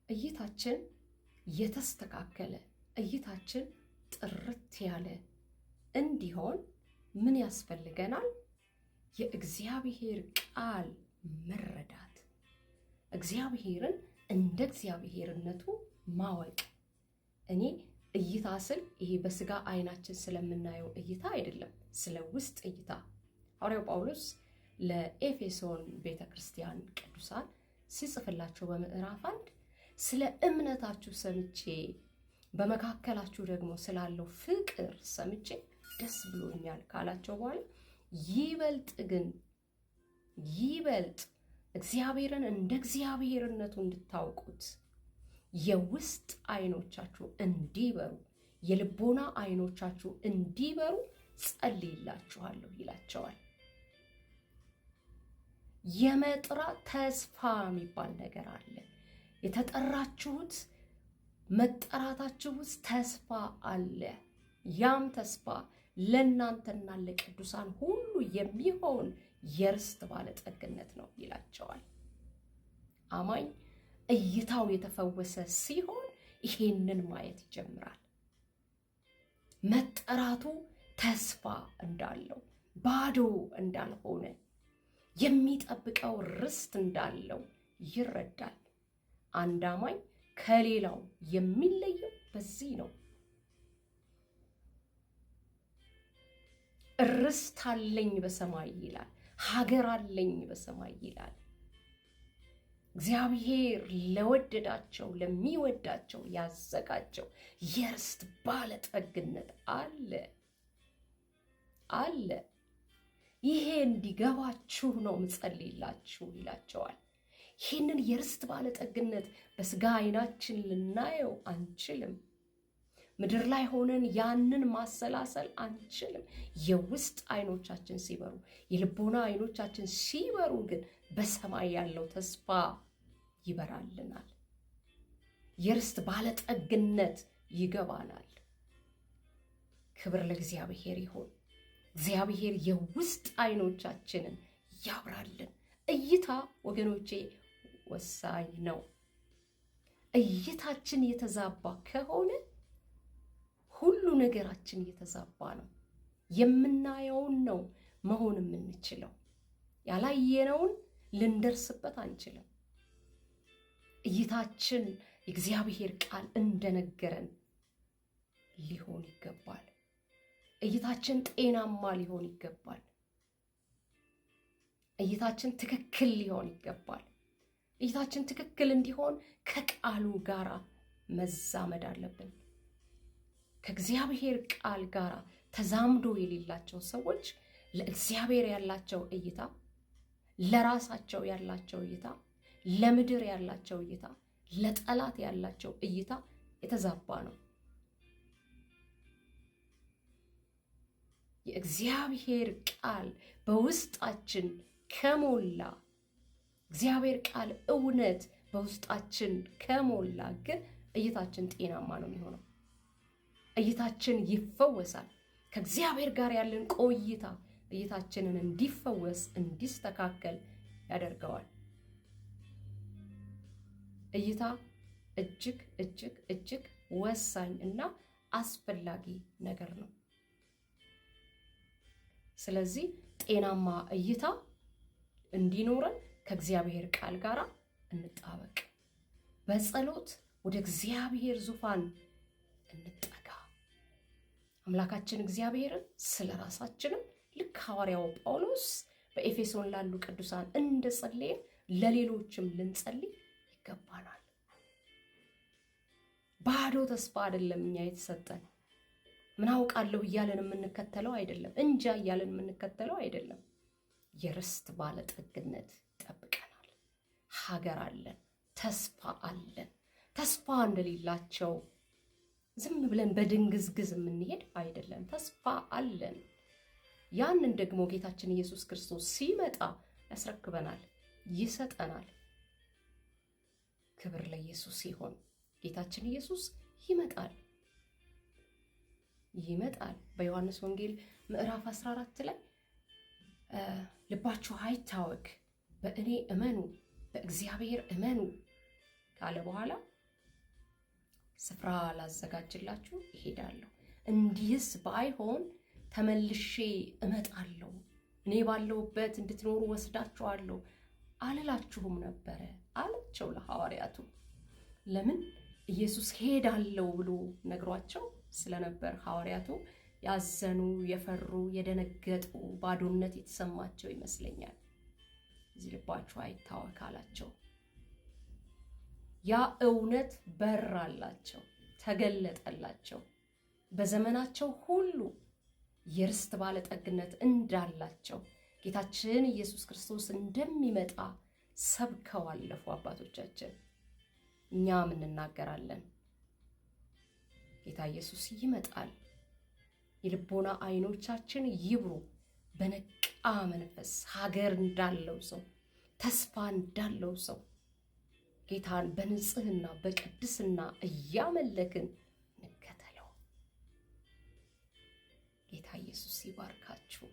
እይታችን የተስተካከለ፣ እይታችን ጥርት ያለ እንዲሆን ምን ያስፈልገናል? የእግዚአብሔር ቃል መረዳት፣ እግዚአብሔርን እንደ እግዚአብሔርነቱ ማወቅ። እኔ እይታ ስል ይሄ በስጋ አይናችን ስለምናየው እይታ አይደለም፣ ስለ ውስጥ እይታ። ሐዋርያው ጳውሎስ ለኤፌሶን ቤተ ክርስቲያን ቅዱሳን ሲጽፍላቸው በምዕራፍ 1 ስለ እምነታችሁ ሰምቼ በመካከላችሁ ደግሞ ስላለው ፍቅር ሰምቼ ደስ ብሎኛል ካላቸው በኋላ ይበልጥ ግን ይበልጥ እግዚአብሔርን እንደ እግዚአብሔርነቱ እንድታውቁት የውስጥ አይኖቻችሁ እንዲበሩ፣ የልቦና አይኖቻችሁ እንዲበሩ ጸልይላችኋለሁ ይላቸዋል። የመጥራት ተስፋ የሚባል ነገር አለ። የተጠራችሁት መጠራታችሁ ውስጥ ተስፋ አለ። ያም ተስፋ ለእናንተና ለቅዱሳን ሁሉ የሚሆን የርስት ባለጠግነት ነው ይላቸዋል። አማኝ እይታው የተፈወሰ ሲሆን ይሄንን ማየት ይጀምራል። መጠራቱ ተስፋ እንዳለው፣ ባዶ እንዳልሆነ፣ የሚጠብቀው ርስት እንዳለው ይረዳል። አንድ አማኝ ከሌላው የሚለየው በዚህ ነው። ርስት አለኝ በሰማይ ይላል። ሀገር አለኝ በሰማይ ይላል። እግዚአብሔር ለወደዳቸው ለሚወዳቸው ያዘጋጀው የርስት ባለጠግነት አለ አለ። ይሄ እንዲገባችሁ ነው ምጸልይላችሁ ይላቸዋል። ይህንን የርስት ባለጠግነት በስጋ አይናችን ልናየው አንችልም። ምድር ላይ ሆነን ያንን ማሰላሰል አንችልም። የውስጥ አይኖቻችን ሲበሩ፣ የልቦና አይኖቻችን ሲበሩ ግን በሰማይ ያለው ተስፋ ይበራልናል። የርስት ባለጠግነት ይገባናል። ክብር ለእግዚአብሔር ይሁን። እግዚአብሔር የውስጥ አይኖቻችንን ያብራልን። እይታ ወገኖቼ ወሳኝ ነው። እይታችን የተዛባ ከሆነ ሁሉ ነገራችን የተዛባ ነው። የምናየውን ነው መሆን የምንችለው። ያላየነውን ልንደርስበት አንችልም። እይታችን የእግዚአብሔር ቃል እንደነገረን ሊሆን ይገባል። እይታችን ጤናማ ሊሆን ይገባል። እይታችን ትክክል ሊሆን ይገባል። እይታችን ትክክል እንዲሆን ከቃሉ ጋር መዛመድ አለብን። ከእግዚአብሔር ቃል ጋር ተዛምዶ የሌላቸው ሰዎች ለእግዚአብሔር ያላቸው እይታ፣ ለራሳቸው ያላቸው እይታ፣ ለምድር ያላቸው እይታ፣ ለጠላት ያላቸው እይታ የተዛባ ነው። የእግዚአብሔር ቃል በውስጣችን ከሞላ፣ እግዚአብሔር ቃል እውነት በውስጣችን ከሞላ ግን እይታችን ጤናማ ነው የሚሆነው። እይታችን ይፈወሳል። ከእግዚአብሔር ጋር ያለን ቆይታ እይታችንን እንዲፈወስ እንዲስተካከል ያደርገዋል። እይታ እጅግ እጅግ እጅግ ወሳኝ እና አስፈላጊ ነገር ነው። ስለዚህ ጤናማ እይታ እንዲኖረን ከእግዚአብሔር ቃል ጋር እንጣበቅ። በጸሎት ወደ እግዚአብሔር ዙፋን እንጠጋ። አምላካችን እግዚአብሔርን ስለ ራሳችንም ልክ ሐዋርያው ጳውሎስ በኤፌሶን ላሉ ቅዱሳን እንደጸለየ ለሌሎችም ልንጸልይ ይገባናል። ባዶ ተስፋ አይደለም እኛ የተሰጠን። ምን አውቃለሁ እያለን የምንከተለው አይደለም። እንጃ እያለን የምንከተለው አይደለም። የርስት ባለጠግነት ይጠብቀናል። ሀገር አለን፣ ተስፋ አለን። ተስፋ እንደሌላቸው ዝም ብለን በድንግዝግዝ የምንሄድ አይደለም። ተስፋ አለን። ያንን ደግሞ ጌታችን ኢየሱስ ክርስቶስ ሲመጣ ያስረክበናል፣ ይሰጠናል። ክብር ለኢየሱስ ይሁን። ጌታችን ኢየሱስ ይመጣል ይመጣል። በዮሐንስ ወንጌል ምዕራፍ 14 ላይ ልባችሁ አይታወክ፣ በእኔ እመኑ፣ በእግዚአብሔር እመኑ ካለ በኋላ ስፍራ ላዘጋጅላችሁ እሄዳለሁ። እንዲህስ ባይሆን ተመልሼ እመጣለሁ፣ እኔ ባለሁበት እንድትኖሩ ወስዳችኋለሁ አልላችሁም ነበረ አላቸው ለሐዋርያቱ። ለምን? ኢየሱስ ሄዳለሁ ብሎ ነግሯቸው ስለነበር ሐዋርያቱ ያዘኑ፣ የፈሩ፣ የደነገጡ፣ ባዶነት የተሰማቸው ይመስለኛል። እዚህ ልባችሁ አይታወክ አላቸው። ያ እውነት በራላቸው፣ ተገለጠላቸው። በዘመናቸው ሁሉ የርስት ባለጠግነት እንዳላቸው፣ ጌታችን ኢየሱስ ክርስቶስ እንደሚመጣ ሰብከው አለፉ አባቶቻችን። እኛም እንናገራለን፣ ጌታ ኢየሱስ ይመጣል። የልቦና አይኖቻችን ይብሩ። በነቃ መንፈስ፣ ሀገር እንዳለው ሰው፣ ተስፋ እንዳለው ሰው ጌታን በንጽህና በቅድስና እያመለክን እንከተለው። ጌታ ኢየሱስ ይባርካችሁ።